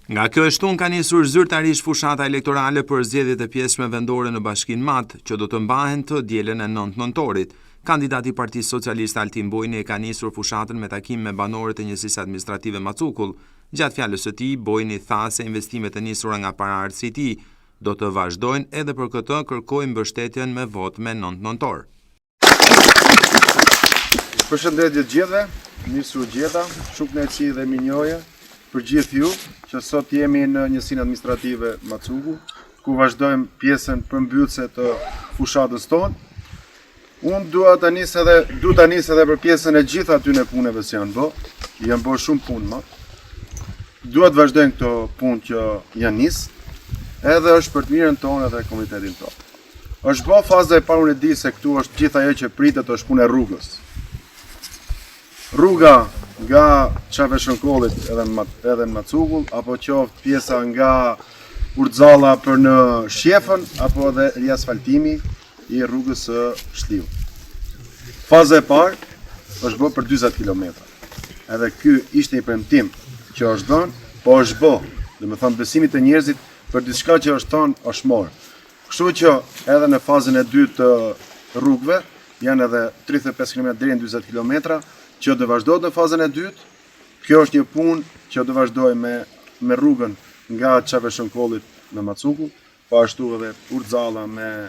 Nga kjo e shtunë ka nisur zyrtarisht fushata elektorale për zgjedhjet e pjesshme vendore në Bashkinë Mat, që do të mbahen të dielën e 9 nëntorit. Kandidati i Partisë Socialiste Altin Bojni e ka nisur fushatën me takim me banorët e njësisë administrative Macukull. Gjatë fjalës së tij, Bojni tha se investimet e nisura nga paraardhësi i tij do të vazhdojnë edhe për këtë kërkoi mbështetjen me votë me 9 nëntor. Përshëndetje të gjithëve, mirë se u gjeta, shumë kënaqësi dhe mirënjohje për gjithë ju që sot jemi në njësinë administrative Macukull, ku vazhdojmë pjesën përmbyllëse të fushatës tonë. Unë dua ta nis edhe du ta nis edhe për pjesën e gjithë atyne punëve që janë bë, janë bë shumë punë më. Dua të vazhdojmë këto punë që janë nis, edhe është për të mirën tonë edhe komunitetin tonë. Është bo faza e parë unë e di se këtu është gjithë ajo që pritet është punë e rrugës. Rruga nga Qafe Shënkollit edhe në edhe në Macukull apo qoftë pjesa nga Urdzalla për në Shjefën apo edhe riasfaltimi i rrugës së Shliut. Faza e parë është bë për 40 km. Edhe ky ishte një premtim që është dhënë, po është bë. Domethënë besimi te njerëzit për diçka që është thënë është marrë. Kështu që edhe në fazën e dytë të rrugëve janë edhe 35 km deri në 40 km që do vazhdohet në fazën e dytë. Kjo është një punë që do vazhdojë me me rrugën nga Qafe Shënkollit në Macukull, po ashtu edhe Urdzalla me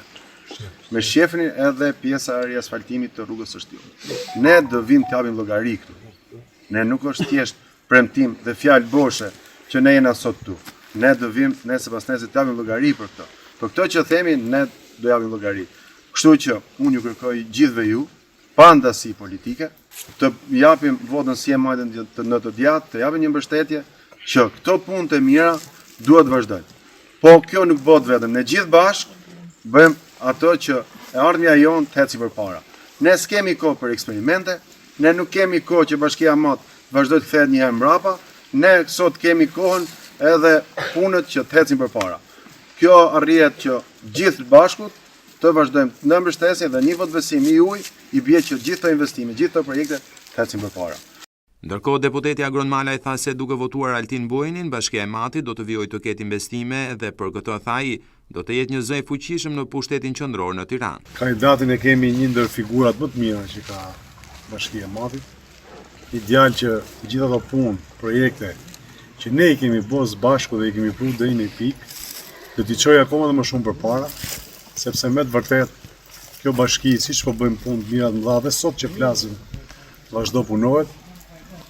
me Shjefnin edhe pjesa e riasfaltimit të rrugës së Shtiut. Ne do vim të japim llogari këtu. Ne nuk është thjesht premtim dhe fjalë boshe që ne jena sot këtu. Ne do vim nesër pasnesër të japim llogari për këtë. Për këtë që themi ne do japim llogari. Kështu që unë ju kërkoj gjithëve ju, pa ndasi politike, të japim votën si e majtë të në të djathtë, të japim një mbështetje që këto punë të mira duhet të vazhdojnë. Po kjo nuk bëhet vetëm, ne gjithë bashkë bëjmë atë që e ardhmja jonë të ecë përpara. Ne s'kemi kohë për eksperimente, ne nuk kemi kohë që Bashkia Mat të vazhdojë të kthehet një herë mbrapa, ne sot kemi kohën edhe punët që të ecin përpara. Kjo arrihet që gjithë bashkut të vazhdojmë të mbështesim dhe një votëbesim i juaj i bie që gjithë këto investime, gjithë këto projekte të ecin përpara. Ndërkohë, deputeti Agron Malaj tha se duke votuar Altin Bojnin, Bashkia e Matit do të vijojë të ketë investime dhe për këtë tha ai, do të jetë një zë i fuqishëm në pushtetin qendror në Tiranë. Kandidatin e kemi një ndër figurat më të mira që ka Bashkia e Matit, një djalë që të gjitha ato punë, projekte që ne i kemi bërë së bashku dhe i kemi pru deri në pikë, do t'i çojë akoma dhe më shumë përpara, sepse me të vërtetë kjo bashki, siç po bëjmë punë të mira të mëdha dhe sot që flasim, vazhdo punohet.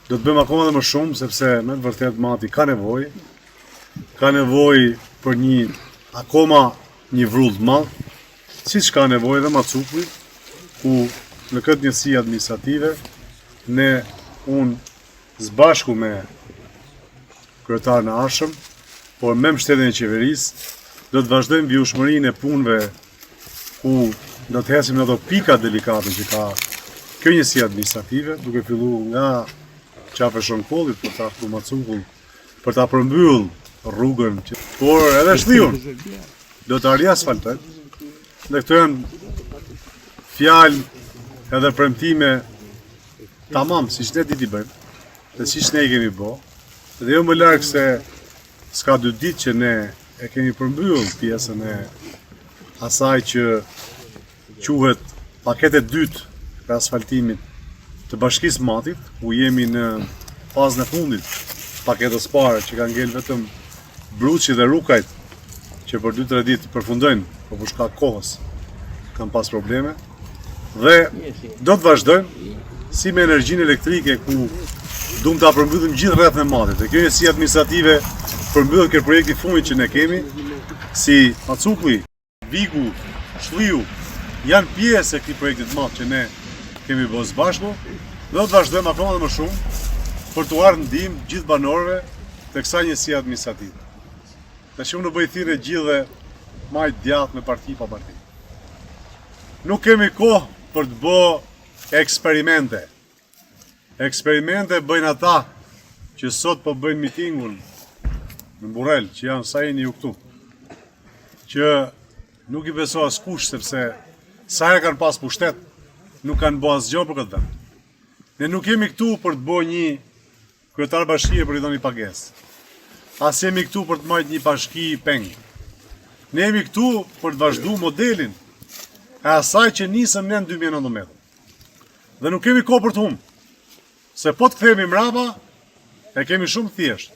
Do të bëjmë akoma dhe më shumë sepse me të vërtetë Mati ka nevojë. Ka nevojë për një akoma një vrull të madh, siç ka nevojë dhe Macukulli, ku në këtë njësi administrative ne unë së bashku me kryetarin e ardhshëm, por me mbështetjen e qeverisë, do të vazhdojmë vijueshmërinë e punëve ku do të ecim në ato pika delikate që ka kjo njësi administrative, duke fillu nga Qafe Shënkollit për të ardhur Macukull, për ta përmbyll rrugën, që, por edhe Shliun do ta riasfaltojmë. Dhe këto janë fjalë edhe premtime tamam siç ne di t'i bëjmë dhe siç ne i kemi bo. Dhe jo më larg se s'ka dy ditë që ne e kemi përmbyll pjesën e asaj që quhet paketë e dytë e asfaltimit të Bashkisë Matit, ku jemi në fazën e fundit paketës parë që ka ngel vetëm Bruçi dhe Rukajt që për 2-3 ditë përfundojnë, po për shkak kohës kanë pas probleme. Dhe do të vazhdojmë si me energjinë elektrike ku duam ta përmbyllim gjithë rrethin e Matit. Dhe kjo njësi administrative përmbyllet ky projekti i fundit që ne kemi si Macukulli, Vigu, Shliu janë pjesë e këtij projekti të madh që ne kemi bërë së bashku dhe do të vazhdojmë akoma dhe më shumë për t'u ardhur ndihmë gjithë banorëve të kësaj njësie administrative. Tash unë u bëj thirrje gjithëve majtë djathtë me parti pa parti. Nuk kemi kohë për të bë eksperimente. Eksperimente bëjnë ata që sot po bëjnë mitingun në Burrel, që janë sa jeni ju këtu, që nuk i beso askush sepse sa herë kanë pas pushtet, nuk kanë bo asgjë për këtë vend. Ne nuk jemi këtu për të bërë një kryetar bashkie për t'i dhënë një pagesë. As jemi këtu për të majtë një bashki peng. Ne jemi këtu për të vazhdu modelin e asaj që nisëm ne në 2019. Dhe nuk kemi kohë për të humbë. Se po të kthehemi mrapa, e kemi shumë thjesht.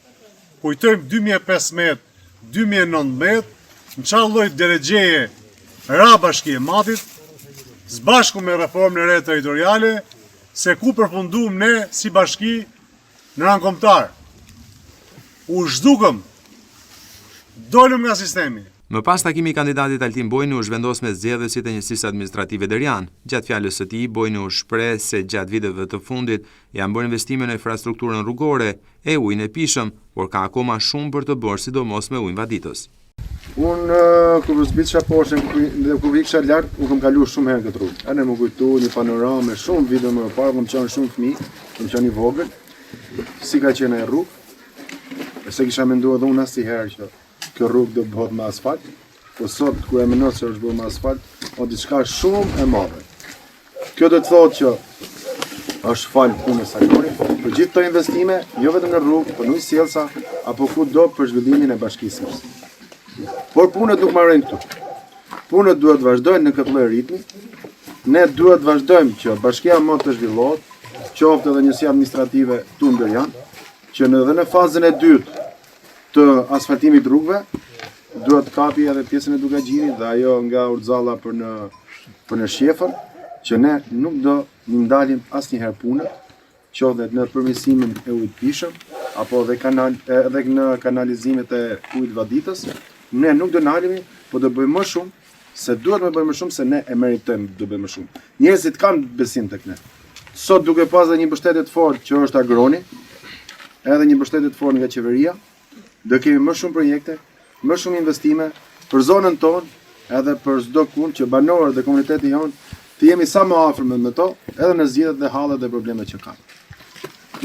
Kujtojmë 2015, 2019, në ça lloj derexheje ra bashkia e Matit, së bashku me reformën e re territoriale, se ku përfundum ne si bashki në rang kombëtar. U zhdukëm, dolëm nga sistemi. Më pas takimi i kandidatit Altin Bojni u zhvendos me zgjedhësit e njësisë administrative Derjan. Gjatë fjalës së tij, Bojni u shpreh se gjatë viteve të fundit janë bërë investime në infrastrukturën rrugore e ujin e pijshëm, por ka akoma shumë për të bërë sidomos me ujin vaditës. Unë kur zbritja poshtë dhe kur ikja lart, unë kam kaluar shumë herë këtë rrugë. Edhe më kujtu një panoramë shumë vite më parë, kam qenë shumë fëmijë, kam qenë i vogël. Si ka qenë ajo rrugë? S'e kisha menduar edhe unë asnjëherë që kjo rrugë do bëhet me asfalt, po sot kur e mendoj se është bërë me asfalt, o diçka shumë e madhe. Kjo do të thotë që është falë punës së Agronit, për gjithë këto investime, jo vetëm në rrugë, por në ujësjellësa, apo kudo për zhvillimin e bashkisë. Por punët nuk mbarojnë këtu. Punët duhet të vazhdojnë në këtë lloj ritmi. Ne duhet të vazhdojmë që bashkia Mat të zhvillohet, qoftë edhe njësia administrative këtu në Derjan, që në edhe në fazën e dytë të asfaltimit rrugëve, duhet të kapi edhe pjesën e Dukagjinit dhe ajo nga Urdzalla për në për në Shqefën, që ne nuk do i ndalim asnjëherë punët, qoftë në përmirësimin e ujit pijshëm apo edhe kanal edhe në kanalizimet e ujit vaditës, ne nuk do nalemi, po do bëjmë më shumë, se duhet me bëjmë më shumë se ne e meritojmë të bëjmë më shumë. Njerëzit kanë besim tek ne. Sot duke pas dhe një mbështetje të fortë që është Agroni, edhe një mbështetje të fortë nga qeveria, do kemi më shumë projekte, më shumë investime për zonën tonë, edhe për çdo kund që banorët dhe komuniteti jonë të jemi sa më afër me, me to, edhe në zgjidhjet dhe hallet dhe problemet që kanë.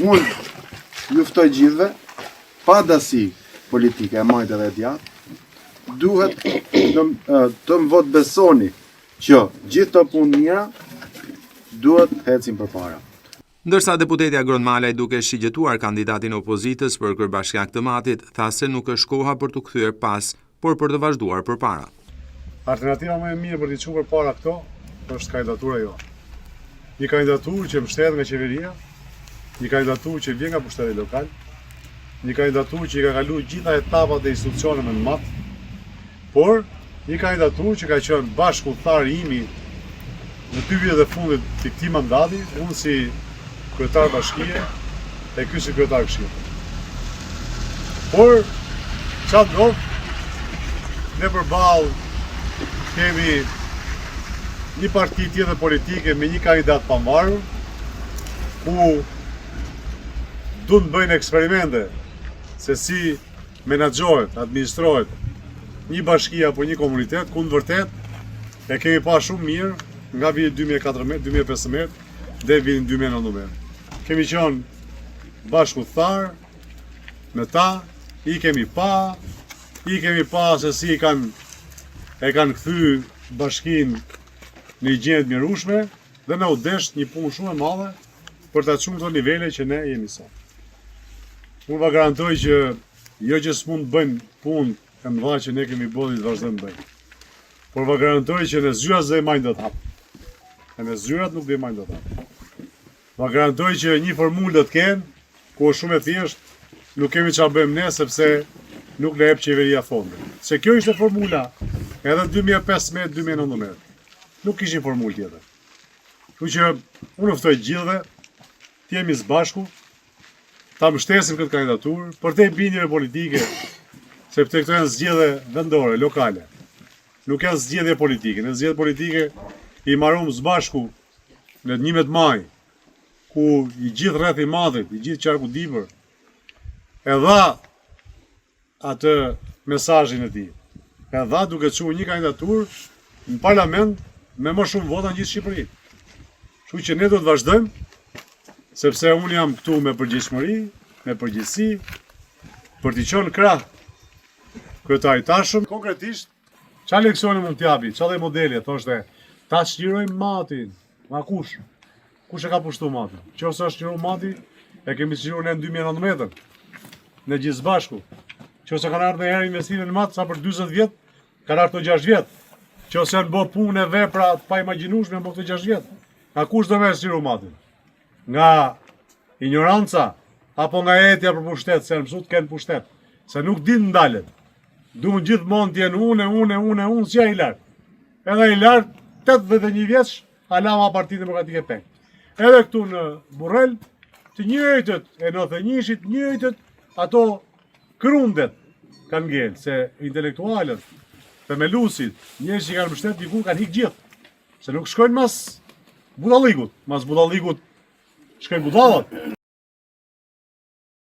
Unë ju ftoj gjithëve, pa dasi politike e majtë edhe e djathtë, duhet të, të më votëbesoni që gjithë këto punë mira duhet të ecin përpara. Ndërsa deputeti Agron Malaj duke shigjetuar kandidatin e opozitës për kryebashkiak të Matit, tha se nuk është koha për t'u kthyer pas, por për të vazhduar përpara. Alternativa më e mirë për t'i çuar përpara këto është kandidatura jonë. Një kandidaturë që mbështetet nga qeveria, një kandidaturë që vjen nga pushteti lokal, një kandidaturë që i ka kaluar gjitha etapat e institucioneve në Mat, Por, një kandidaturë që ka qenë bashkudhëtar imi në dy vitet e fundit të këtij mandati, unë si kryetar bashkie e ky si kryetar këshilli. Por, ça ndodh, ne përballë kemi një parti tjetër politike me një kandidat pavarur, ku duan të bëjnë eksperimente se si menaxhohet, administrohet një bashki apo një komunitet, ku në vërtet e kemi pa shumë mirë nga viti 2014, 2015 dhe vitin 2019. Kemi qenë bashkudhëtar me ta, i kemi pa, i kemi pa se si i kanë e kanë kthy bashkinë në një gjendje të mjerueshme dhe na u desh një punë shumë e madhe për ta çuar këto nivele që ne jemi sot. Unë va garantoj që jo që s'mund të bëjmë punë e mëdha që ne kemi bërë dhe të vazhdojmë të bëjmë. Por va garantoj që ne zyrat s'do i majmë dot hap. E ne zyrat nuk do i majmë dot hap. Va garantoj që një formulë do të kenë, ku është shumë e thjeshtë, nuk kemi çfarë bëjmë ne sepse nuk na jep qeveria fonde. Se kjo ishte formula edhe 2015-2019. Nuk kishin formulë tjetër. Kështu që unë u ftoj gjithëve të jemi së bashku, ta mbështesim këtë kandidaturë, përtej bindjeve politike, sepse këto janë zgjedhje vendore, lokale. Nuk janë zgjedhje politike. Ne zgjedhje politike i marum së bashku në 11 maj, ku i gjithë rrethi i Matit, i gjithë qarku Dibër, e dha atë mesazhin e tij. E dha duke çuar një kandidaturë në parlament me më shumë vota në gjithë Shqipërinë. Kështu që ne do të vazhdojmë, sepse unë jam këtu me përgjegjshmëri, me përgjegjësi, për t'i qenë krah kryetarit tashëm. Konkretisht, ça leksioni mund t'japi, ça lloj modeli, thoshte, ta çlirojmë Matin, nga kush? Kush e ka pushtu Matin? Qoftë se është çliru Mati, e kemi çliru ne në 2019-ën. Ne gjithë së bashku. Qoftë se kanë ardhur ndonjëherë investime në Mat, sa për 40 vjet, kanë ardhur këto 6 vjet. Qoftë se janë bërë punë e vepra të paimagjinueshme, janë bërë këto 6 vjet. Nga kush do me çliru Matin? Nga injoranca apo nga etja për pushtet, se janë mësu të kenë pushtet. Se nuk din ndalen. Duan gjithmonë të jenë unë, unë, unë, unë, si ai lart. Edhe ai lart, 81 vjeç, hala ma Partinë Demokratike peng. Edhe këtu në Burrel, të njëjtët e 91-shit, njëjtët ato krundet kanë ngel, se intelektualët, themelusit, njerëz që kanë mbështet diku kanë hik gjithë. Se nuk shkojnë mas budallikut, mas budallikut shkojnë budallat.